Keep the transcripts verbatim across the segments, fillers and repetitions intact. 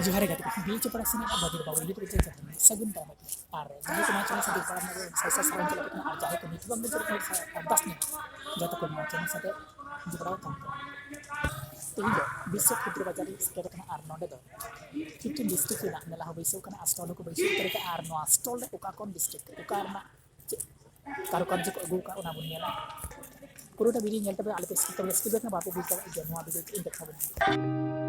ᱡᱚᱦᱟᱨ ᱜᱮ ᱜᱟᱛᱮ ᱠᱚ, ᱵᱤ ᱮᱪ ᱯᱟᱲᱟ ᱥᱮᱱᱟᱜ ᱵᱷᱟᱹᱜᱤ ᱵᱟᱵᱩ ᱤᱫᱤ ᱯᱮ ᱡᱟᱦᱟᱸ ᱥᱟᱹᱜᱩᱱ ᱫᱟᱨᱟᱢ᱾ ᱟᱨ ᱡᱟᱦᱟᱸᱭ ᱠᱚ ᱱᱚᱣᱟ ᱪᱮᱱᱮᱞ ᱥᱟᱛᱮ ᱯᱟᱲᱟ ᱨᱮᱱᱟᱜ ᱥᱟᱭ ᱥᱟᱭ ᱥᱟᱨᱦᱟᱣ ᱪᱟᱞᱟᱜ ᱠᱟᱱᱟ, ᱟᱨ ᱡᱟᱦᱟᱸᱭ ᱠᱚ ᱱᱤᱛ ᱦᱚᱸ ᱵᱟᱝ ᱵᱩᱡᱷᱟᱹᱣ ᱠᱟᱱᱟ, ᱟᱨᱫᱟᱥ ᱢᱮ ᱡᱚᱛᱚ ᱠᱚ ᱱᱚᱣᱟ ᱪᱮᱱᱮᱞ ᱥᱟᱛᱮ ᱡᱚᱯᱲᱟᱣ ᱛᱟᱦᱮᱱ ᱠᱟᱱᱟ᱾ ᱛᱮᱦᱮᱧ ᱫᱚ ᱵᱤᱥᱥᱚ ᱠᱷᱩᱫᱨᱚ ᱵᱟᱡᱟᱨ ᱤᱧ ᱥᱮᱴᱮᱨ ᱠᱟᱱᱟ, ᱟᱨ ᱱᱚᱰᱮ ᱫᱚ fifteen district ᱨᱮᱱᱟᱜ ᱢᱮᱞᱟ ᱦᱚᱸ ᱵᱟᱹᱭᱥᱟᱹᱣ ᱠᱟᱱᱟ, ᱟᱨ stall ᱦᱚᱸᱠᱚ ᱵᱟᱹᱭᱥᱟᱹᱣ ᱩᱛᱟᱹᱨ ᱠᱟᱜᱼᱟ, ᱟᱨ ᱱᱚᱣᱟ stall ᱨᱮ ᱚᱠᱟ ᱠᱷᱚᱱ district, ᱚᱠᱟ ᱨᱮᱱᱟᱜ ᱪᱮᱫ ᱠᱟᱨᱩᱠᱟᱨᱡᱚ ᱠᱚ ᱟᱹᱜᱩ ᱠᱟᱜᱼᱟ, ᱚᱱᱟ ᱵᱚᱱ ᱧᱮᱞᱟ᱾ ᱯᱩᱨᱟᱹᱴᱟ video ᱧᱮᱞ ᱛᱟᱵᱚᱱ, ᱟᱞᱮ ᱯᱮ skip ᱛᱟᱵᱚᱱ, skip ᱞᱮᱠᱷᱟᱱ ᱵᱟᱯᱮ ᱵᱩᱡᱽ ᱫᱟᱲᱮᱭᱟᱜᱼᱟ ᱡᱮ ᱱᱚᱣᱟ video ᱪᱮᱫ ᱤᱧ ᱫᱮᱠᱷᱟᱣ ᱵᱚᱱᱟ᱾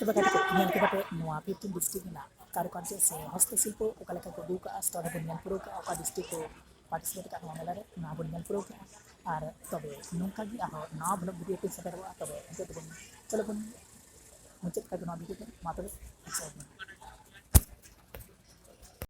ᱛᱚᱵᱮ ᱜᱟᱛᱮ ᱠᱚ, ᱧᱮᱞ ᱠᱮᱫᱟ ᱯᱮ ᱱᱚᱣᱟ ᱯᱷᱤᱯᱴᱤᱱ ᱰᱤᱥᱴᱨᱤᱠᱴ ᱨᱮᱱᱟᱜ ᱠᱟᱨᱩᱠᱟᱨᱡᱚ ᱥᱮ ᱦᱚᱥᱛᱚᱥᱤᱞᱯᱚ ᱚᱠᱟ ᱞᱮᱠᱟ ᱠᱚ ᱟᱹᱜᱩ ᱠᱟᱜᱼᱟ, ᱥᱴᱚᱞ ᱨᱮᱵᱚᱱ ᱧᱮᱞ ᱯᱩᱨᱟᱹᱣ ᱠᱟᱜᱼᱟ, ᱚᱠᱟ ᱰᱤᱥᱴᱨᱤᱠᱴ ᱠᱚ ᱯᱟᱨᱴᱤᱥᱤᱯᱮᱴ ᱠᱟᱜ ᱱᱚᱣᱟ ᱢᱮᱞᱟ ᱨᱮ, ᱱᱚᱣᱟ ᱵᱚᱱ ᱧᱮᱞ ᱯᱩᱨᱟᱹᱣ ᱠᱟᱜᱼᱟ᱾ ᱟᱨ ᱛᱚᱵᱮ ᱱᱚᱝᱠᱟ ᱜᱮ ᱟᱨᱦᱚᱸ ᱱᱟᱣᱟ ᱵᱷᱞᱚᱜ ᱵᱷᱤᱰᱤᱭᱳ ᱛᱮ ᱥᱮᱴᱮᱨᱚᱜᱼᱟ᱾ ᱛᱚᱵᱮ ᱱᱤᱛᱚᱜ ᱫᱚᱵᱚᱱ, ᱪᱚᱞᱚ ᱵᱚᱱ ᱢᱩᱪᱟᱹᱫ ᱠᱟᱜ ᱱᱚᱣᱟ ᱵᱷᱤᱰᱤᱭᱳ ᱫᱚ᱾ ᱢᱟ ᱛᱚᱵᱮ, ᱡᱚᱦᱟᱨ ᱜᱮ᱾